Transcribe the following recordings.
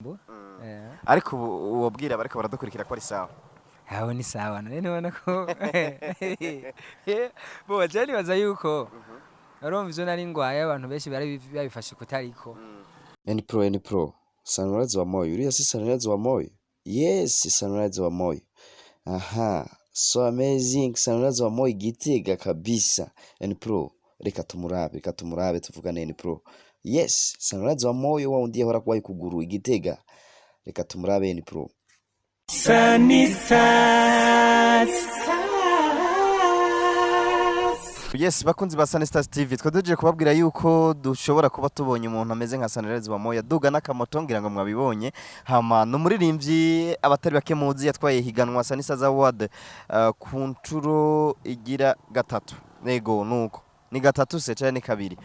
Bujumbura. Ariko ubu wobwira bariko baradukurikira ko ari sawa? Aho ni sawa, none ntubona ko bo je nibaza yuko urumva ivyo nari ngwaye, abantu benshi bari babifashe kutariko. N Pro, N Pro, Sunrise wa Moyo. Uriya si Sunrise wa Moyo? Yes, Sunrise wa Moyo. Aha, so amazing, Sunrise wa Moyo Gitega kabisa. N Pro, reka tumurabe, reka tumurabe tuvugane N Pro. Yes, Sunrise wa Moyo wa undi yahora kubaye kuguru Igitega. Reka tumurabe N Pro. Sunny Stars. Yes, bakunzi ba Sunny Stars TV, twe duje kubabwira yuko dushobora kuba tubonye umuntu ameze nka Sunrise wa Moya duga n'akamoto, ngira ngo mwabibonye. Hama ni umuririmbyi abatari bake muzi, yatwaye higanwa Sunny Stars Award ku nshuro igira gatatu. Ego, nuko ni gatatu se canke ni kabiri?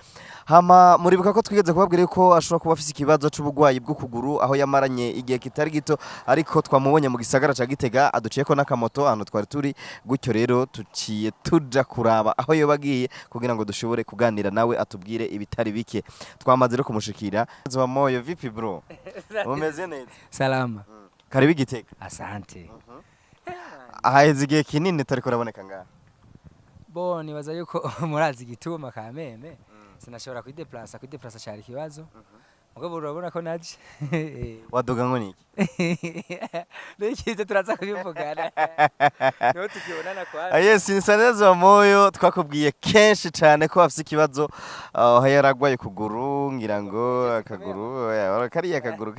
Hama muribuka ko twigeze kubabwira yuko ashobora kuba afise ikibazo c'ubugwayi bw'ukuguru, aho yamaranye igihe kitari gito, ariko twamubonye mu gisagara ca Gitega aduciyeko n'akamoto ahantu twari turi gutyo. Rero tuciye tuja kuraba aho yoba agiye kugira ngo dushobore kuganira nawe, atubwire ibitari bike. Twamaze rero kumushikira. Wa Moyo, vipi bro, umeze neza? Salama. Karibu Igitega. Asante. Ahaheze igihe kinini tariko uraboneka ngaha. Bo nibaza yuko murazi igituma kameme sinashobora kwideplasa, kwideplasa cari ikibazo, mugabo urabona ko naje. Waduga ngo niki? N'ikize turaza kubivugana niho tukibonana kwa. Ah, yes, ni Sunrise wa Moyo twakubwiye kenshi cyane ko afise ikibazo, aho yaragwaye kuguru, ngira ngo akaguru, oya, kariya kaguru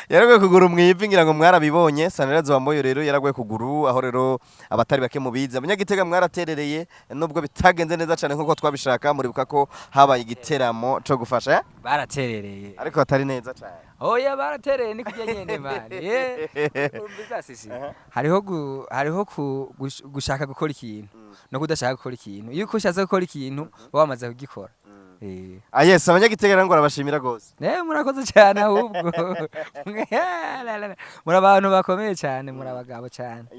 yaragwaye kuguru mwivi, ngira ngo mwarabibonye. Sunrise wa Moyo rero yaragwaye kuguru, aho rero abatari bake mubizi, abanyagitega mwaraterereye, nubwo bitagenze neza cyane nkuko twabishaka. Muribuka ko habaye igiteramo co gufasha, eh? Baraterereye. Ariko atari neza cyane. Oya, baratereye, ni kurya nyene mani. Umviza sisi, hariho gushaka gukora ikintu no kudashaka gukora ikintu. Iyo uko ushatse gukora ikintu uba wamaze kugikora. Ah yes, abanyagitega rero ngo arabashimira gose. Murakoze cyane ahubwo. Muri abantu bakomeye cyane, muri abagabo cyane.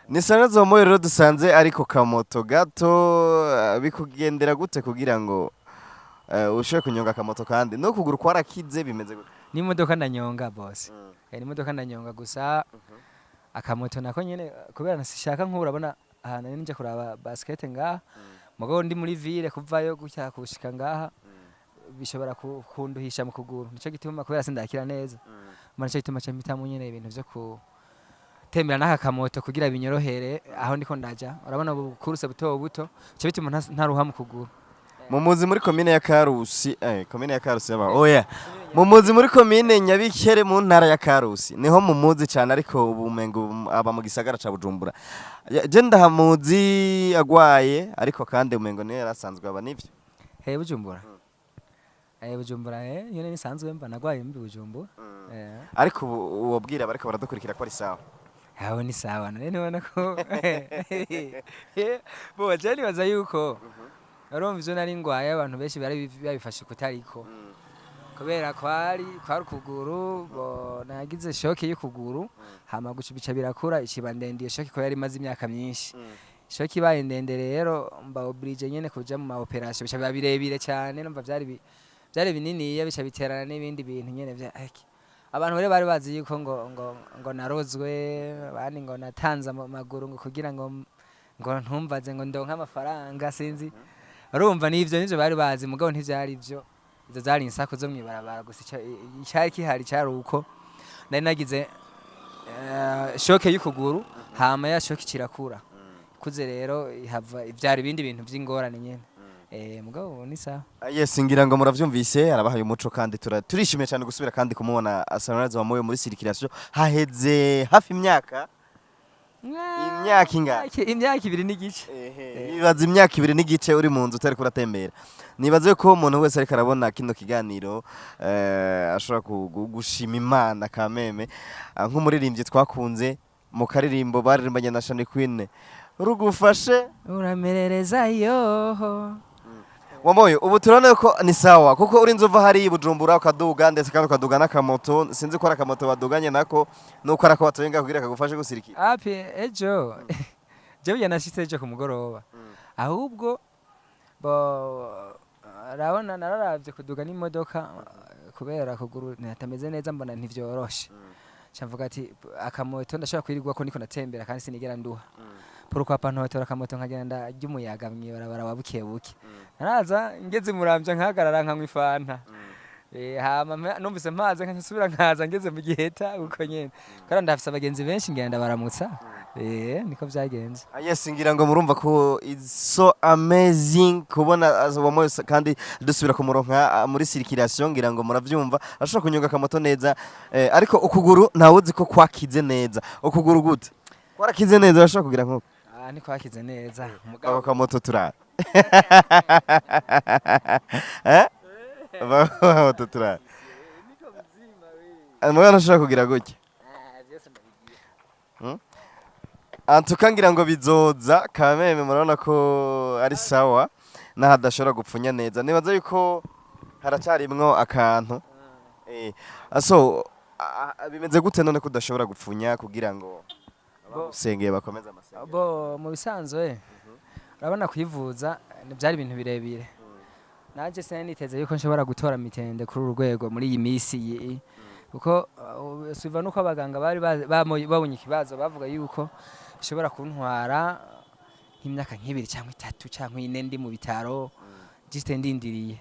Ni Sunrise wa Moyo rero dusanze ariko kamoto gato, bikugendera gute kugira ngo ushobore kunyonga akamoto, kandi no kuguru kwarakize, bimeze gute? N'imodoka ndanyonga, boss. N'imodoka ndanyonga, gusa akamoto nako nyene kubera sishaka nk'ubu urabona ahantu nari nje kuraba basket ngaha, mugabo ndi muri ville, kuvayo gutya kushika ngaha bishobora kunduhisha mu kuguru. Nico gituma, kubera sindakira neza, nico gituma ca mpitamo nyene ibintu vyo gutembera n'aka kamoto kugira binyorohere aho ndiko ndaja. Urabona ubu kuruse buto buto, ico bituma ntaruha mu kuguru. Mumuzi muri komine ya Karusi, komine ya Karusi yaba, oya, mumuzi muri komine Nyabikere mu ntara ya Karusi, niho mumuzi cyane, ariko ubu umengo aba mu gisagara ca Bujumbura. Je ndahamuzi agwaye, ariko kandi umengo niyo yarasanzwe aba, nivyo? Hey, Bujumbura, Bujumbura, nyene nisanzwe mba, nagwaye mbi Bujumbura. Ariko ubu wobwira bariko baradukurikira ko ari sawa? Aho ni sawa, none ntubona ko bo je nibaza yuko urumva ivyo nari ngwaye, abantu benshi bari babifashe kutariko, kubera kwari ukuguru. Bo nagize choc y'ukuguru, hama guca bica birakura, ikiba ndende iyo choc ko yari imaze imyaka myinshi. Choc ibaye ndende rero mba obligé nyene kuja mu ma opération, bica biba birebire cyane. Numva vyari bininiya, bica biterana n'ibindi bintu nyene vya eki. Abantu rero bari bazi yuko ngo narozwe, abandi ngo natanze amaguru ngo kugira ngo ntumbaze ngo ndonke amafaranga, sinzi. Urumva nivyo nivyo bari bazi, mugabo ntivyari vyo. Izo zari insaku zo mw'ibarabara gusa. Icari kihari cari uko nari nagize choc y'ukuguru, hama ya choc kirakura kuze rero ihava ivyara ibindi bintu vy'ingorane nyene. Mugabo ubu ni sawa. Ah, yes, ngira ngo muravyumvise, arabahaye umuco, kandi turishimiye cyane gusubira kandi kumubona Sunrise wa Moyo muri circulation. Haheze hafi imyaka ingana? Imyaka 2 n'igice. Nibaza imyaka 2 n'igice uri mu nzu utari kuratembera. Nibaze ko umuntu wese ariko arabona kino kiganiro ashobora gushima Imana kameme. Ah, nk'umuririmbyi twakunze mu karirimbo baririmbanye na Shani Queen, rugufashe uramerereza yoho. Wamoyo, ubu turabona ko ni sawa, kuko urinze uva hariya i Bujumbura ukaduga, ndetse kandi ukaduga n'akamoto. Sinzi ko ari akamoto baduganye nako, nuko ari ako batoye ngaho kugira kagufashe gusirikira. Api, ejo jewe yanashitse ejo ku mugoroba. Ahubwo bo arabona nararavye kuduga n'imodoka. Kubera kuguru ntatameze neza, mbona ntivyoroshe, nca mvuga ati akamoto ndashobora kwirirwa ko niko natembera kandi sinigera nduha. Pourquoi pas ntotora akamoto nkagenda ndarya umuyaga mw'ibarabara wa buke buke? Naraza ngeze Muramvya nkahagarara nkanywa ifanta. Hama numvise mpaze nkasubira nkaza ngeze mu Giheta uko nyene, kandi ndafise abagenzi benshi, ngenda baramutsa. Niko vyagenze. Ah, yes, ngira ngo murumva ko it's so amazing kubona Wamoyo kandi dusubira kumuronka muri circulation. Ngira ngo muravyumva, ashobora kunyonga akamoto neza, ariko ukuguru ntawuzi ko kwakize neza. Ukuguru gute kwarakize neza, urashobora kugira nkuko? Ah, niko hakize neza. Ako Mugabo kamoto turara, eh, moto turara. Mugabo ntashobora kugira gutya. Antuka ngira ngo bizoza kameme. Murabona ko ari sawa naho adashobora gupfunya neza. Nibaza yuko haracarimwo akantu. So bimeze gute none ko udashobora gupfunya kugira ngo abagusengeye bakomeze amasengero? Bo, mu bisanzwe urabona kwivuza byari ibintu birebire. Nanjye sinari niteze yuko nshobora gutora mitende kuri uru rwego muri iyi minsi iyi, kuko suiva nuko abaganga bari babonye ikibazo, bavuga yuko bishobora kuntwara nk'imyaka nk'ibiri cyangwa itatu cyangwa ine ndi mu bitaro juste ndindiriye.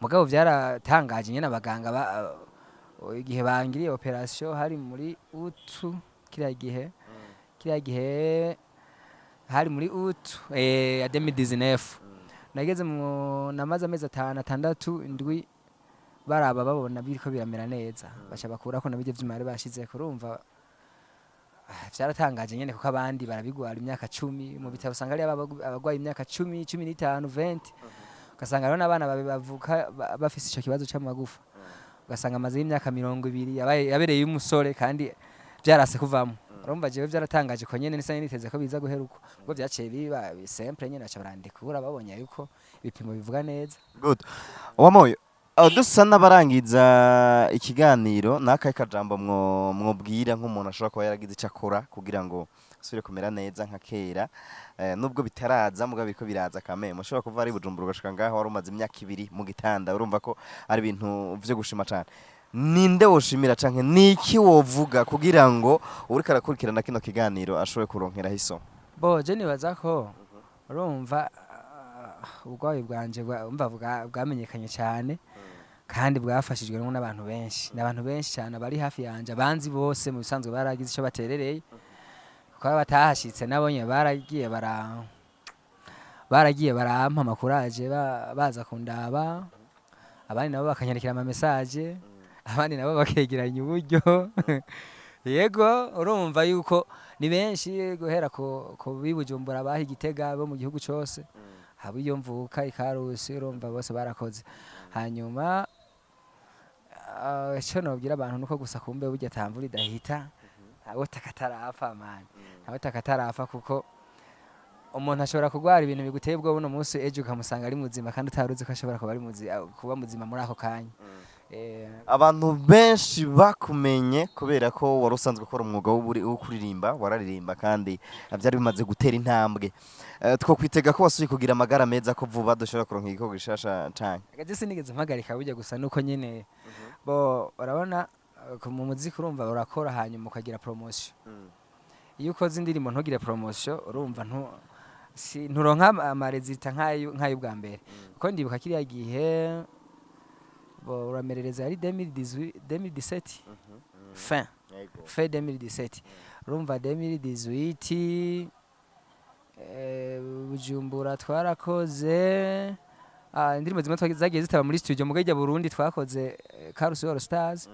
Mugabo byaratangaje nyine abaganga igihe bangiriye operation, hari muri août kiriya gihe, hari muri août ya 2019. Nageze mu namaze amezi atanu, atandatu, indwi, baraba babona biriko biramera neza, baca bakurako na bijya vyuma bari bashize. Kurumva vyaratangaje nyene, kuko abandi barabigwara imyaka 10 mu bitaro, usanga ari abagwaye imyaka 10, 15, 20, ugasanga rero n'abana bavuka bafise ico kibazo c'amagufa, ugasanga amaze y'imyaka 20 yabereye umusore kandi byarase kuvamo. Urumva jewe byaratangaje ko nyene nisa niteze ko biza guhera uko, ubwo vyaciye biba simple nyene, baca barandikura babonye yuko ibipimo bivuga neza. Good. Wamoyo, dusa n'abarangiza ikiganiro, n'akahe kajambo mwobwira nk'umuntu ashobora kuba yaragize icyo akora kugira ngo asubire kumera neza nka kera, nubwo bitaraza mugabo biriko biraza kameme? Ushobora kuva ari Bujumbura ugashika ngaho wari umaze imyaka 2 mu gitanda, urumva ko ari ibintu vyo gushima cane. Ninde woshimira canke niki wovuga kugira ngo uriko arakurikirana kino kiganiro ashobore kuronkeraho isomo? Bo, je nibaza ko urumva ubugwayi bwanje umva bwamenyekanye cyane kandi bwafashijwe n'abantu benshi, n'abantu benshi cyane bari hafi yanje, abanzi bose mu bisanzwe baragize icyo baterereye, kuko batahashitse nabonye baragiye barampa amakuraje, baza kundaba, abandi nabo bakanyandikira ama message, abandi nabo bakegeranya uburyo. Yego, urumva yuko ni benshi, guhera ku bibujumbura, baha Igitega, bo mu gihugu cose, haba iyo mvuka ikarusi, urumva bose barakoze. Hanyuma ico nobwira abantu nuko gusa kumbe burya ata mvura idahita, ntawe takatarapfa man, ntawe takatarapfa, kuko umuntu ashobora kurwara ibintu biguteye ubwoba uno munsi, ejo ukamusanga ari muzima kandi utaruzi ko ashobora kuba ari kuba muzima muri ako kanya. Abantu benshi bakumenye kubera ko wari usanzwe ukora umwuga wo kuririmba, wararirimba kandi byari bimaze gutera intambwe. Twokwitega ko wasubiye kugira amagara meza, ko vuba dushobora kuronka igikorwa gishasha canke? Agaje sinigeze mpagarika burya, gusa nuko nyene bo urabona mu muziki urumva urakora hanyuma ukagira promotion. Iyo ukoze indirimbo ntugire promotion, urumva ntu si nturonka ama résultats nk'ayo bwa mbere, kuko ndibuka kiriya gihe bo uramerereza yari 2018, 2017, fin 2017. Urumva 2018 Bujumbura twarakoze indirimbo zimwe zagiye zitaba muri studio, muga ijya Burundi twakoze Karusi All Stars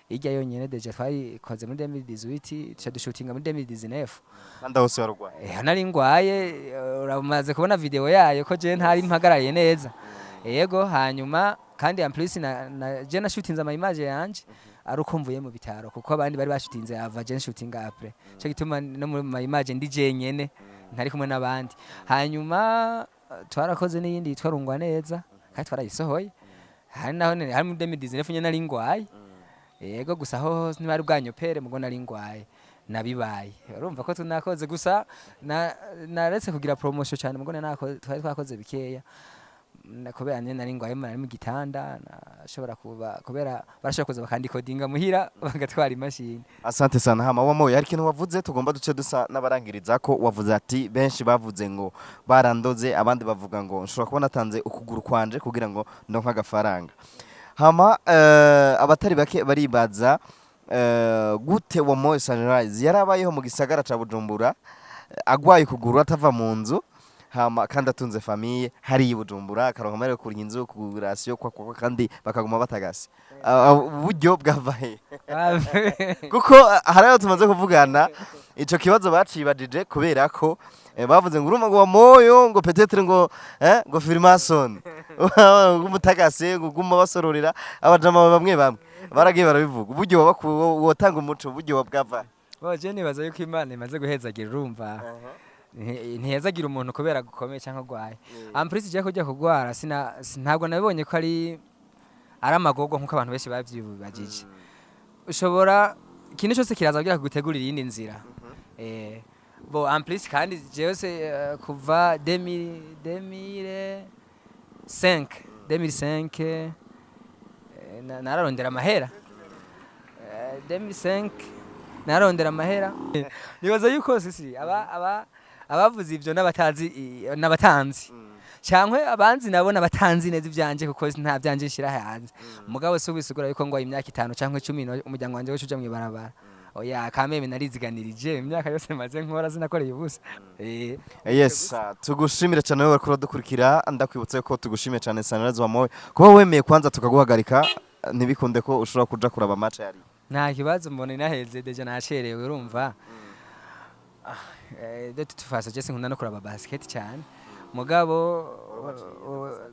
ijya yonyene déjà twayikoze muri 2018, tuca dushutinga muri 2019. Kandi aho hose warugwaye? Nari ngwaye. Uramaze kubona video yayo ko je ntari mpagarariye neza. Yego, hanyuma kandi en plus na je nashutinze ama image yanje ari uko mvuye mu bitaro, kuko abandi bari bashutinze ava, je nshutinga après. Cyo gituma no muri ma image ndi jenyene, ntari kumwe n'abandi. Hanyuma twarakoze n'iyindi yitwa Rungwa Neza kandi twarayisohoye, hari naho hari muri 2019 nyene nari ngwaye. Yego, gusa ho ntibari bwanyopere mugo nari ngwaye nabibaye. Urumva ko tunakoze gusa naretse kugira promotion cyane, mugo twari twakoze bikeya. Kubera nyene nari ngwaye, nari mu gitanda, nashobora kuba kubera barashobora kuza bakandikodinga muhira, bagatwara imashini. Asante sana. Hama Wamoyo, hari ikintu wavuze tugomba duce dusa n'abarangiriza ko. Wavuze ati benshi bavuze ngo barandoze, abandi bavuga ngo nshobora kuba natanze ukuguru kwanje kugira ngo ndonke agafaranga. Hama abatari bake baribaza gute Wamoyo Sunrise yarabayeho mu gisagara ca Bujumbura, agwaye ukuguru, atava mu nzu, hama kandi atunze famille hariya i Bujumbura, akaronka amahera yo kuriha inzu, kugura ration kwa kandi bakaguma batagase. Uburyo bwava he? Kuko hari aho tumaze kuvugana ico kibazo bacibajije, kubera ko bavuze ngo urumva ngo Wamoyo ngo peut-être ngo freemason, umutagase, ngo guma basororera abajama bamwe bamwe baragiye barabivuga. Uburyo wotanga umuco, uburyo bwava? Bo, je nibaza yuko Imana imaze guhezagira, urumva ntihezagira umuntu kubera gukomeye cyangwa agwaye. En plus je kujya kugwara sina ntabwo nabibonye ko ari amagorwa nkuko abantu benshi bavyibagije. Ushobora ikintu cyose kiraza kugira kugutegurira iyindi nzira. Bo, en plus kandi jewe se kuva 2000 2005 2005 nararondera amahera. 2005 nararondera amahera. Nibaza yuko sisi aba abavuze ivyo n'abatazi n'abatanzi cyangwa abanzi nabo n'abatanzi neza ivyanje, kuko nta vyanje nshira hanze. Mugabo si ubisigura yuko ngo imyaka 5 cyangwa 10 umuryango wanje wose uja mw'ibarabara. Oya, kameme nariziganirije imyaka yose maze nkora, sinakoreye ubusa. Yes, tugushimire cyane wowe wariko uradukurikira. Ndakwibutsa ko tugushimiye cyane, Sunrise Wamoyo, kuba wemeye kwanza tukaguhagarika, ntibikunde ko ushobora kuja kuraba match yari. Nta kibazo, mbona inaheze déjà, nacerewe urumva. De toute façon je sinkunda no kuraba basket cyane, mugabo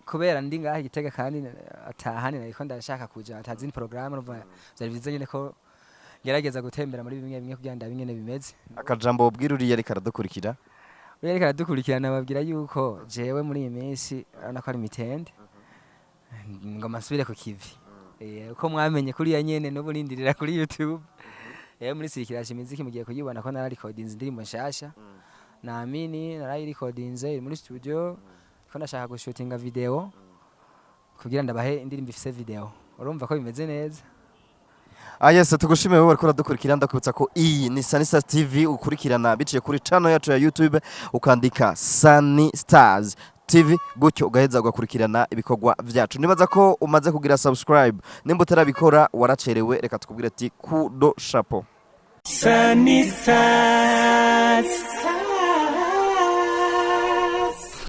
kubera ndi ngaha Igitega kandi atahani nariko ndashaka kuja atazindi programme, urumva vyari vyiza nyene ko ngerageza gutembera muri bimwe bimwe kugira ndabe ingene bimeze. Akajambo wobwira uriya ariko aradukurikira? Uriya ariko aradukurikirana, babwira yuko jewe muri iyi minsi urabona ko ari mitende, ngoma nsubire ku kivi. Uko mwamenye kuriya nyene n'ubu nindirira kuri YouTube. Muri sirikirasha imiziki mugiye kuyibona ko nararikodinze indirimbo nshasha naamini, narayirikodinze iri muri studio, ko ndashaka gushutinga video kugira ndabahe indirimbo ifise video. Urumva ko bimeze neza. Ah yes, tugushimiye wowe wariko uradukurikira. Ndakwibutsa ko iyi ni Sunny Stars TV ukurikirana biciye kuri channel yacu ya YouTube, ukandika Sunny Stars TV gutyo ugaheza ugakurikirana ibikorwa vyacu. Nibaza ko umaze kugira subscribe. Nimba utarabikora waracerewe, reka tukubwire ati kudo chapeau. Sunny Stars.